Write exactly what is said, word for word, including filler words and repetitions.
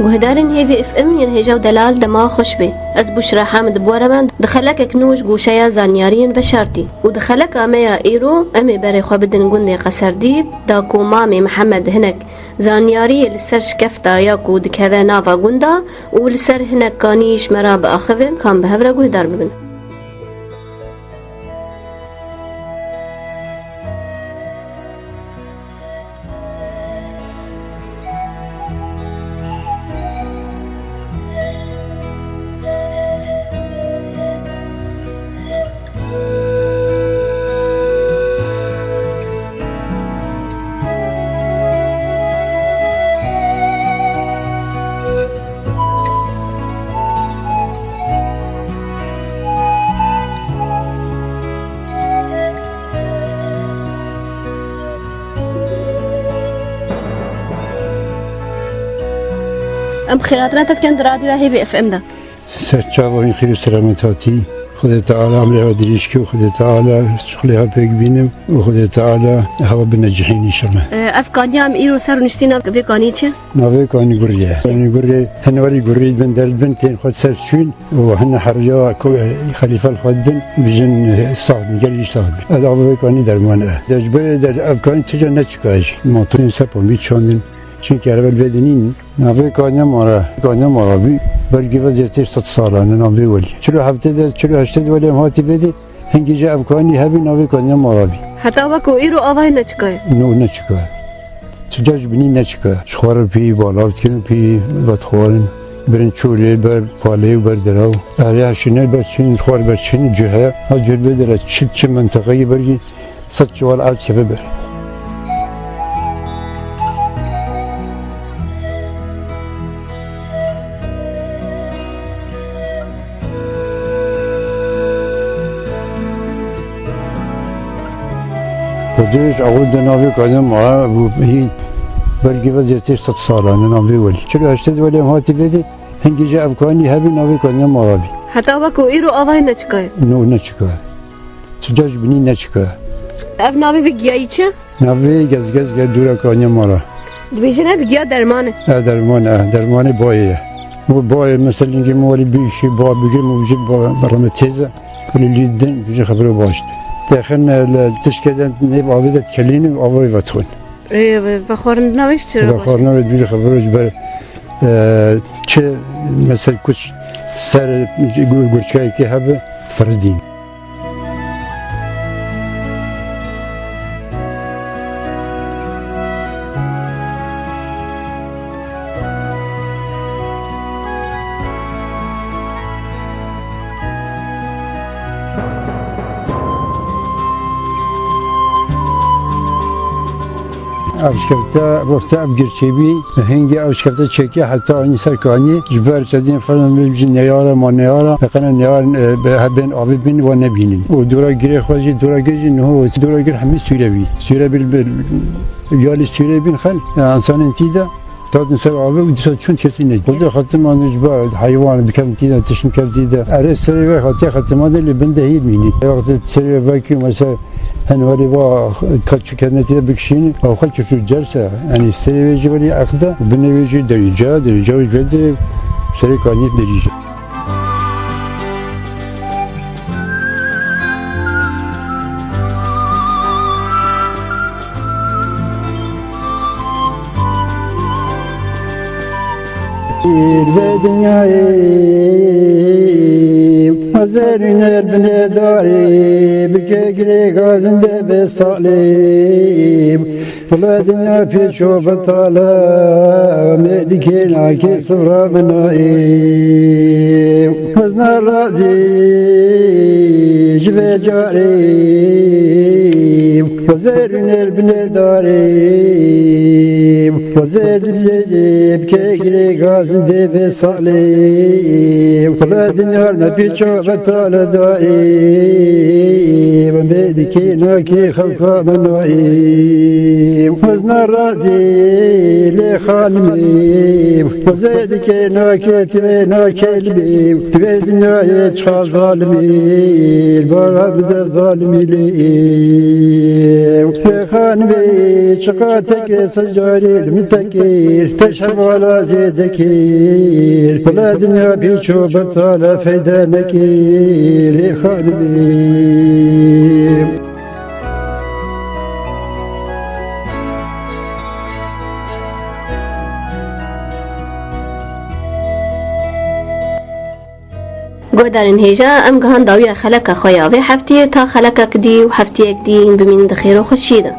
Guhdarên Hêvî F M yên hêja û delal, dema xweş be. Ez Bûşra Hamid bi we re me di xelekek nû ji goşeya zanyariyên veşartî û di xeleka me ya îro em ê berê xwe bidin gundê Qeserdîb, da ku mamê Mihemed hinek zanyariyê li ser şikefta ya ku dikeve nava gunda û li ser hinek kanî ji me re biaxivin, kan bi hev re guhdar bibin. Em xêrhatina te dikin di Radyoya Hêvî F M de. Ser çava wî xêr û selamet hatî. Xwedê Teala emrê we dirêj ke û Xwedê Teala çixlê ha pêk bînim û Xwedê Teala hewa bine cihên înşallah. Ev kaniya em îro ser rûniştî nav vê kanî çi? Navê kanî gurê ye. Kanî gurê, hin werî gurê bin derdibin tên xwe ser çûn. û hene heriya ku, e, xelîfe li xwe didin, bijin, e, sax bin, gelî sax bin. Ez avê kanî derman e. De ji ber de ev kanî tije neçika ji. Motorên ser pomî çandin. Çimkî erebe li vê dinîn. Navê kanî mara, kanî mara bî. Bergî ve zêtir sed salan e navê welî. Çilo heftê de, çilo heştê de welî em hatî vê de. Hingî jî ev kanî hebî navê kanî mara bî. Heta weko îro avayê neçika ye? No, neçika. Tija ji binî neçika. Ji xwe re pî balav dikin û pî vedixwarin. Birin çolê ber palê û ber diraw. Erê heşîne ber çin, xwar ber çin, cih e. Ha cih vê dere çi, çi menteqeyê bergî sed çiwal erd keve ber. Xwedê ji ewil de navê kanê mara bû, hî bergê ve zêtê sed salan e navê welî. Çilo heştê de welî em hatî vê de, hingî jî ev kanî hebî navê kanê mara bî. Heta weko îro avayê neçika ye? No, neçika. Tija ji binî neçika. Ev navê vê giyayî çi? Navê gezgez gel dûra kanê mara. Dibêjin ev giya derman e. E, derman e, e, dermanê bayê ye. Û bayê mesela lingê min welî bî işî ba bigir min bijî ba reme têze. Kulî lî din bijî xebiro baş. Texin, e, li tişkê de nêv avê de dikelînin û avayê vedixwin. Ê, ve-, vexwarin navê ji çi re baş? Vexwarin navê bijî xebiro ji ber, e, çi mesela kuç ser gur-, gurçikayekê hebe firidîn. Ev şikefte, wexta ev girçê bî, hingê ev şikefte çêkê heta anî ser kanî, ji ber çedên xwe re bêjin neyara, ma neyara, qene neyar, e, bi hebên avê bin wa nebînin. Û dora girê xwe jî, dora gir jî niho, dora gir hemî sûre bî. Sûre bî, bi, yalî sûre bîn xel, e, insanên tî de, dadin ser avê û dîsa çûn kesî nedî. Xwedê xetiman ji ber heywan bikem tî de, tişt bikem tî de. Erê serê ve hatiye xetiman de lê bin de hîr mînî. Wextê serê ve vekî mesela Hen werî va ka çikene tê bikişîn, ew xelkê tu cerse, yanî serê wê jî werî exde, binê wê jî derîce, derîce wê jî de serê kanî derîce. Vê dinyayê, hezarî ner binê darê, bike girê gazin de be salê. Wele dinya pêço betale, me dikê nakê sifra binayê. Ez ne razî ji vê carê, Xwezê rûnê li binê darê, xwezê dibiyê bike girê gazin dê vê salê. Xwele dinyar me pîça ve tale dayê, ve me dikê nakê xelka me nayê. Xwez ne razî lê xanimê, xwezê dikê nakê tivê nakê libê, tivê dinyayê çiqa zalimê, bara bide zalimî lê. Lê xanimê çiqa teke secarê Dekir, te şevala zê dekir, bila dinya pîç û betala feyde nekir, ê xanimê. Guhdarên hêja, em gihan dawiya xeleka xwe ya vê heftiyê, ta xelekek dî û heftiyek dî hîn bimînin di xêr û xweşiyê de.